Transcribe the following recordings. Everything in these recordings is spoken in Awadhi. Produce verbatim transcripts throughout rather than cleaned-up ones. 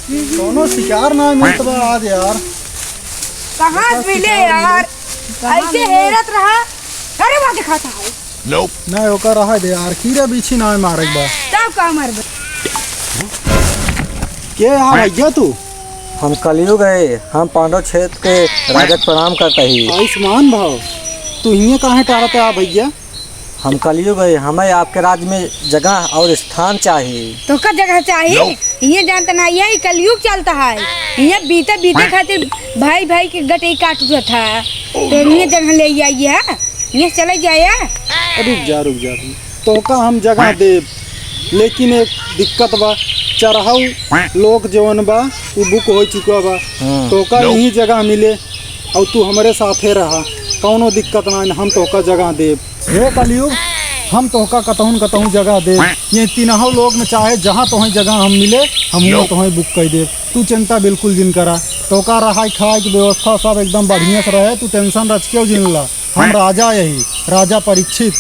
कौनो शिकार ना मिलत बा आज यार। कहाँ से मिले यार? ऐसे हेरत रहा। अरे, वहाँ दिखाता है। ना, ओकर रहा दे यार, कीड़ा बिच्छी ना मारे के बा। तब का मारबे? के हा भैया तू? हम कलयुग है, हम पांडव क्षेत्र के राजा के प्रणाम करता ही। आयुष्मान भाव, तू हिये काहे टहरत है भैया? हम कलयुग है, हमें आपके राज्य में जगह और स्थान चाहिए। तोका जगह चाहिए? ये जानत ना, ये कलयुग चलता है। ये बीते बीते खातिर भाई भाई के गटई काट उठत है। तो ये जगह ले आइए, ये चले जाए। रुक जा, रुक जा, तोका हम जगह देब, लेकिन एक दिक्कत बा, चरहू लोग जवन बा, उ बुक हो चुका बा। हाँ। तोका यही जगह मिले और तू हमरे साथे रहा, कौनो दिक्कत ना, हम तोका जगह देब। हे कलयुग, हम तोहका कतहूँ न कतहूँ जगह देब। ये तीनों लोग में चाहे जहाँ तोहें जगह हम मिले, हम हुआं तोहें बुक कर देब। तू चिंता बिल्कुल जिन करा। तोहका रहाई खाए की व्यवस्था सब एकदम बढ़िया से रहे, तू टेंशन रच के जिन ला। हम राजा यही, राजा परीक्षित।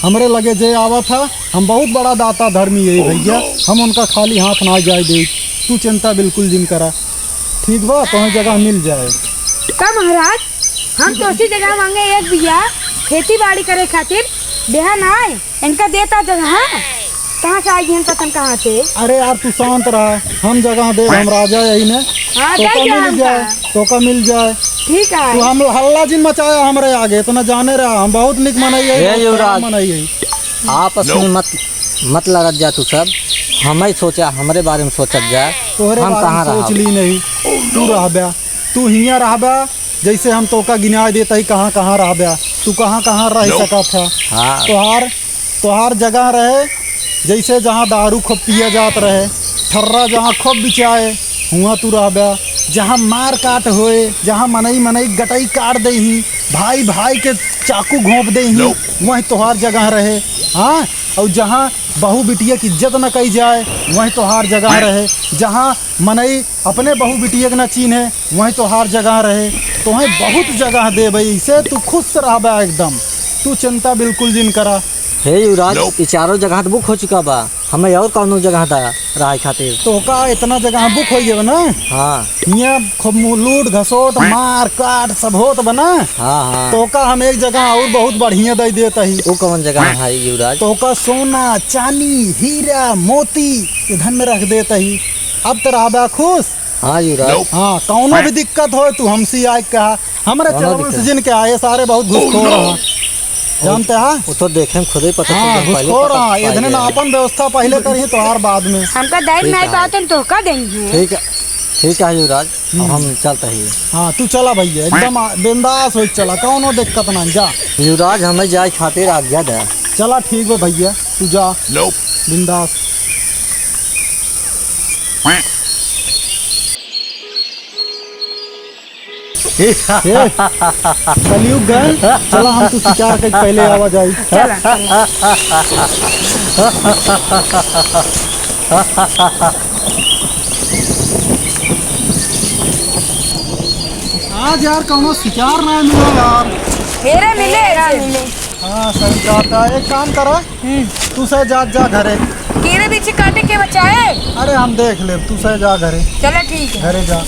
हमरे लगे जे आवत है, हम बहुत बड़ा दाता धर्मी यही भैया, हम उनका खाली हाथ ना जाए दे। तू चिंता बिल्कुल जिन करा, ठीक बा, तोहें जगह मिल जाए। का महाराज, हम तोसी जगह मांगे एक बिया खेती बाड़ी करे खातिर, देहा नाय, इनका देता जगह, कहाँ से आई हन पतन कहाँ से? अरे यार, तू शांत रहा, हम जगह देब, हम राजा यही ने। हाँ, तोका दे दे मिल जाए, हमका। तोका मिल जाए। ठीक है। तू हम हल्ला जिन मचाया हमरे आगे, इतना जाने रहा, हम बहुत निक मनई है, ए बहुत खराब युवराज, मनई है। आपस में मत, मत लड़त जा तू सब, हम ही सोचा, हमरे बारे में सोचत जा। तोहरे हम बारे में कहाँ सोच रहब? ली नहीं, तू रहबा, तू हियाँ रहबा, जैसे हम तोका गिनाए देत ही कहाँ कहाँ रहबा, तू कहाँ कहाँ रह सकत है। हाँ। तोहार, तोहार जगह रहे, जैसे जहाँ दारू खूब पिया जात रहे, ठर्रा जहाँ खूब बिचाए, हुआं तू रहबा। जहाँ मार काट होए, जहाँ मनई मनई गटई काट दे ही, भाई भाई के चाकू घोंप दे ही, वहीं तोहार जगह रहे। हाँ, और जहाँ बहू बिटिया की इज्जत न कई जाए, वहीं तोहार जगह रहे। जहाँ मनई अपने बहू बिटिया के न चीन्हे, वहीं तोहार जगह रहे। तोहें बहुत जगह देबे, इसे तू खुश रहबा एकदम, तू चिंता बिल्कुल जिन करा। हे युवराज, ई चारों जगह तो बुक हो चुका बा, हमें और कौनो जगह दा रहे खातिर। तोहका इतना जगह बुक हो गए ना? हाँ। हियाँ खूब मु-, लूट घसोट, मार काट सब होत बा ना? हाँ, हाँ। तोहका हम एक जगह और बहुत बढ़िया दे देत ही। वो कौन जगह है युवराज? तोहका सोना, चांदी, हीरा, मोती के धन में रख देत ही। अब तो रहबा खुश। हाँ युवराज। हाँ, कौनो भी दिक्कत हो तू हमसे आए कहा, हमरे कौनो चलवन दिक्कत से नहीं। जिनके आए सारे बहुत घुसखोर हैं। जानते हैं? वो तो देखे में खुद ही पता चल हाँ, जाए, पहले घुसखोर पता हैं, पाई इतने ना जाए। अपन व्यवस्था पहिले करी तोहार बाद में। हमका दे ठीक नहीं है। पाते तो का देंगे? ठीक है, ठीक है युवराज, अब हम्म। हम चलते हैं। हाँ, तू चला भैया, एकदम आ, बिंदास हो चला, कौनो दिक्कत ना, जा। युवराज, हमें जाए खातिर आज्ञा दे। चला ठीक बा भैया, तू जा। बिंदास। ए, कलयुग गए, चला हम तो शिकार के पहले आवा जाई। चला। आज यार कौनो शिकार ना मिला यार। हेरे मिले, हेरे मिले। हाँ, सही बात है। एक काम करा, हम्म। तू से जा, जा घरे। केरे बीछी काटे के बचाए? अरे हम देख लेब, तू से जा घरे। चला ठीक है। घरे जा।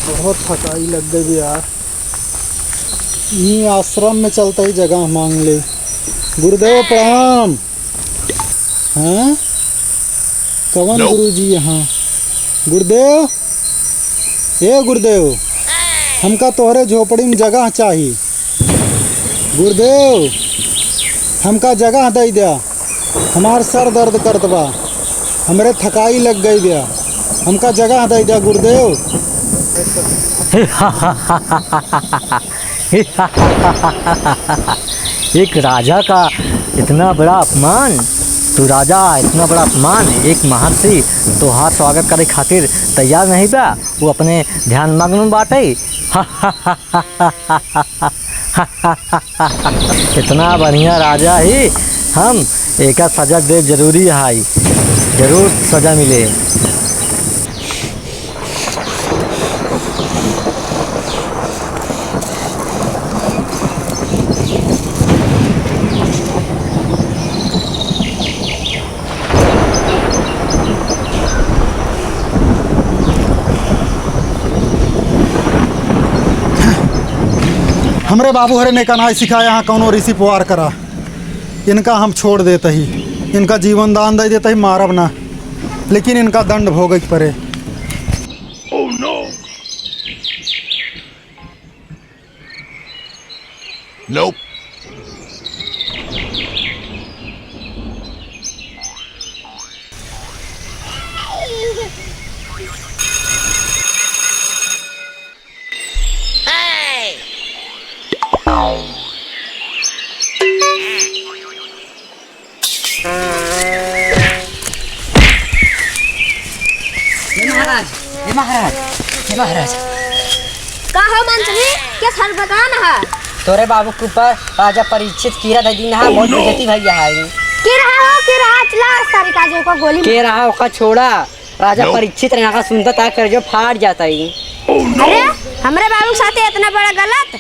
बहुत थकाई लग गई यार। यहीं आश्रम में चलते ही जगह मांग ले। गुरुदेव प्रणाम। हाँ? कवन गुरुजी यहाँ? गुरुदेव, ए गुरुदेव, हमका तोहरे झोपड़ी में जगह चाही। गुरुदेव, हमका जगह दइ द्या, हमार सर दर्द करत बा, हमरे थकाई लग गइ बा, हमका जगह दइ द्या गुरुदेव। एक राजा का इतना बड़ा अपमान, तू राजा, इतना बड़ा अपमान, एक महर्षि तोहार स्वागत करे खातिर तैयार नहीं बा, वो अपने ध्यान मग्न बाटे। इतना बढ़िया राजा ही हम, एका सजा देब जरूरी है, जरूर सजा मिले। हमरे बाबू हरे नेका नाई सिखाया, यहाँ कौनो ऋषि पुआर करा। इनका हम छोड़ देत ही, इनका जीवन दान दइ देत ही, मारब ना, लेकिन इनका दंड भोगे के परे। हे महाराज, हे महाराज, हे महाराज। का हो मंत्री, के सरबगान है? तोरे बाबू के ऊपर राजा परीक्षित कीरा दे दीन है, बहुत बेइज्जती भइया है। के रहा हो, के रहा? चला, सारे काजों को गोली के मार। रहा, ओका छोड़ा। राजा परीक्षित रहा का सुनता ता कर जो फाट जाता ही। अरे, हमरे बाबू के साथे इतना बड़ा गलत।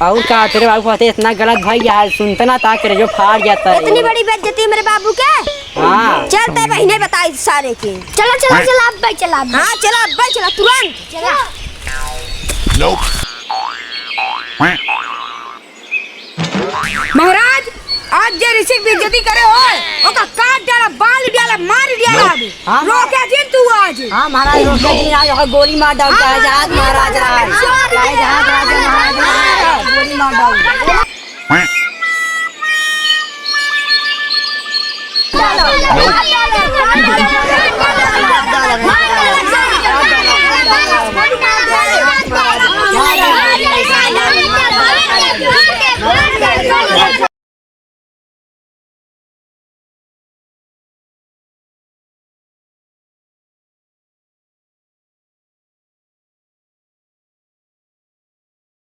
और का, तेरे बाबू के साथे इतना गलत भइया है, सुनता ना ता कर जो फाट जाता है। इतनी बड़ी बेइज्जती मेरे बाबू के? हाँ। चल, ते बहिने बताई सारे के। चला, चला, चला, अब भाई चला। हाँ, चला, अब भाई चला, तुरंत। चला। महाराज, आज जे ऋषि के बेइज्जती करे होय, ओका काट डाला, बाल डाला, मार डाला। हाँ। रोके जिन तू आज। हाँ महाराज, रोके जिन आज, ओका गोली मार डाल, चाहे जहाज महाराज रहा, चाहे जहाज राजा महाराज रहा, गोली मार डाल।